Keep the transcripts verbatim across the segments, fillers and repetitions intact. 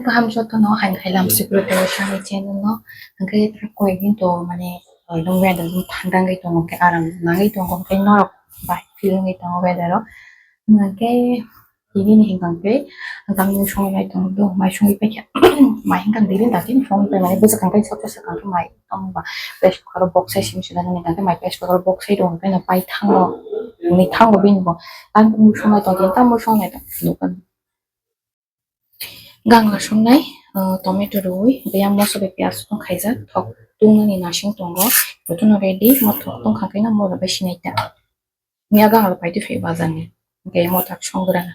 Kaham jotono hai khailam sukro to sani channel no. Hwnkhe koyekdin to mane, uh, weather thanda wngwi tongo, hwnkhe aram nangwi tongo, hwnkhe norok bai feel wngwi tongo weather o. Hwnkhe tini ni hwnkhe ang tangwi songwi nai tongo, mai songwi paikha. Mai hwnkhe daily daily songwi pai mani bwswk hwnkhe soksa soksa hwnkhe mai tongba pressure cooker o bok sai simi simi hwnkhe mai pressure cooker o bok sai tongo, hwnkhe pai thango, ni thango bini bo. Tang songwi tongo, tang songwi tongo. Gang rok songnai, uh, tomato rwi, biyang moso bai piyaj tong khaijak, thok tungmani nasing tongo, jotono ready, mo thok tong kha khe no mo rw bai sinai ta. Miya gang rok paidi phai bazar ni, hwnkhe mo thak song gra na.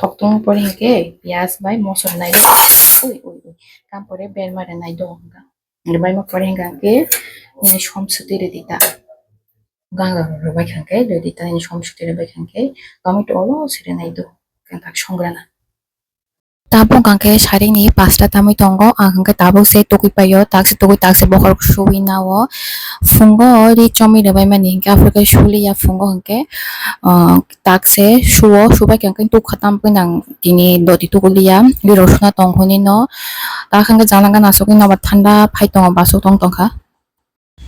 Thok tong pore hwnkhe piyaj bai moso rwnai do, ui, ui, ui, kam pore berma rwnai do hwnkha. Rwbaima pore hwnkha khe, nini som swtwi rwdi ta. Gang rok rwbai kha khe, rwdi ta nini som swtwi rwbai kha khe, tomato olo swrwnai do, hwnkha khe song gra na. Tabuk hwnkha khe sarini pasta tamwi tongo, ang hwnkha khe tabuk se tugui paio, tak se tugui tak se bokhorok suwi nao. Phungo ri chomwi rwbaimani hwnkhe, aphuru khe suliya phungo hwnkhe, ah, tak se suo, subai khe hwnkhe tukha tamwi nang tini doti tukuliya, ri rosona tong hwnwi no. Tak hwnkhe jala gana aswk nobar thanda phai tongo, basuk tong tongkha.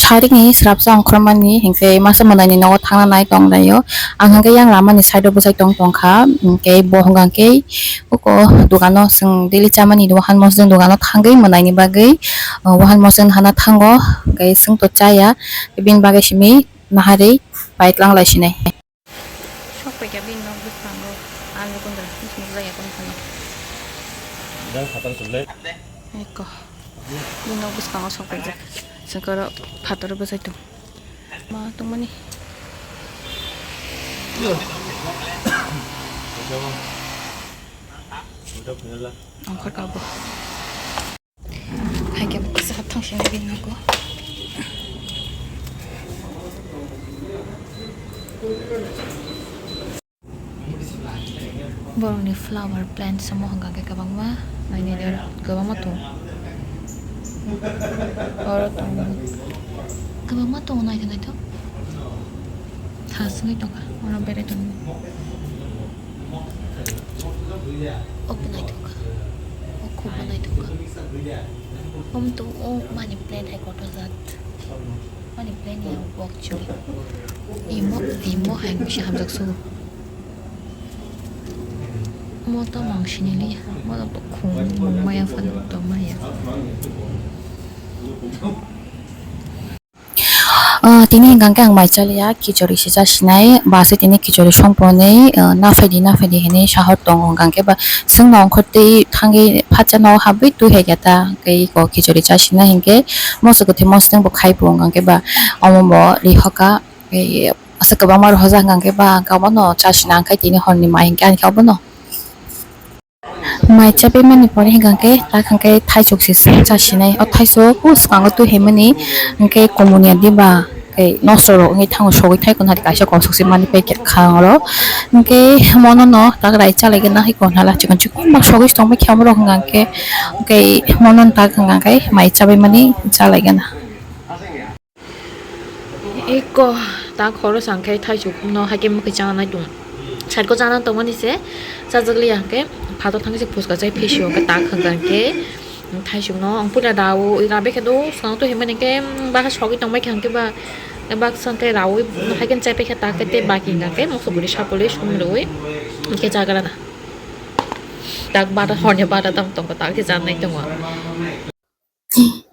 Sarikni srapsa ongkhormani hwnkhe masa mwnaini nogo thangna nai tong laio. Ang hwnkhe yang lamani side o bwsai tong tongkha, hwnkhe bo hwnkha khe uko dogano chwng daily chamani wahan mosodeng dogano thangwi mwnaini bagwi, uh, wahan mosodeng hana thango, hwnkhe chwng to chaya, bini bagwi simi naharwi pai tlang lai sinai. Sok paikha bini nok bwskango, ang nukundra, nukjak ya kono phano. Jang phatar chulai. Eko. Bini nok bwskango sok paijak. Chwng oro phatar bwsai tong. Ma tongmani. Ongkhor kabo. Hai khe bwsa thang sini ring nangkho. Borokni flower plant samo hwnkha khe kwbangma, nainani kwbangma tongo. Oro tongo, kwbangma tongo, naithok naithok. Tha swngwi tongkha, oro berai tongo. Obo naithok kha, o khubui naithok kha. Omo to o mani plant hai kotor jat. Mani plant ya wak chuli. Imo, imo hai misi hamjak su. Mo to mang sini li, mo to khum maya fan to maya. Ah, tini hwnkha khe ang mai chaliya, khichori se chasinai, ba se tini khichori songphonwi, ah, naphaidi, naphaidi hinwi sahor tongo, hwnkha khe ba chwngno ongkhor twi thangwi phatsa nogo habwi twi hai khe ta, tei eko khichori chasinai hinkhe moso kwthwi mosodeng bo khai phu, hwnkha khe ba omo bo rihoka, tei aswk kwbangma rohorjak, hwnkha khe ba ang khe obono chasina, ang khe tini horni mai hinkhe ani khe obono. Mai chabaimani pore hwnkha khe, tak hwnkhe thaisok se chasinai. O thaisok o swkango twi haimani hwnkhe komoni ya diba khe nosto rok wngwi thango, sogwi thai kon hari kaisa kosok se mani packet kha oro. Hwnkhe mono no tak rai chalaigena hai kon hala chikon chikon bak sogwi se tongbai khe amorok hwnkha khe, hwnkhe mono tak hwnkha khe mai chabaimani chalaigena. Eko tak horo sang khe thaisok no haikhe mwkhwi chana nai tongo. Side ko chana tongmani se chajak liya hwnkhe phato thang se phuska chai phisi hwnkhe tak hwnkha hwnkhe thaisok no ang puila rao rabe khe do swkang to himani hwnkhe bakha sogwi tongbai kha hwnkhe ba baksa hwnkhe raui haikhe chai paikha tak khe tei baki hwnkha hwnkhe mokso bwrwi sapolwi sumrwi hwnkhe chagra na tak bata horni bata tamo tongkha tak khe chanai tongo.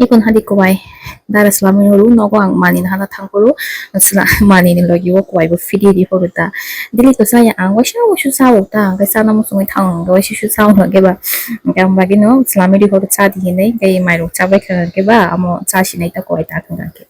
Ikon hadi kubai dara swlamwi horo nogo ang manina hana thangphuru sla-, manini logi o kubai bo phidi di horo ta. Dili to saya ang waisa waisa sao ta, hwnkhe chana muchungwi thang hwnkhe waisa waisa sao hwnkhe ba. Hwnkhe ang bagino swlamwi di horo cha di hinwi hwnkhe mairok chabai kha hwnkhe ba amo cha sinai ta kubai ta hwnkhe.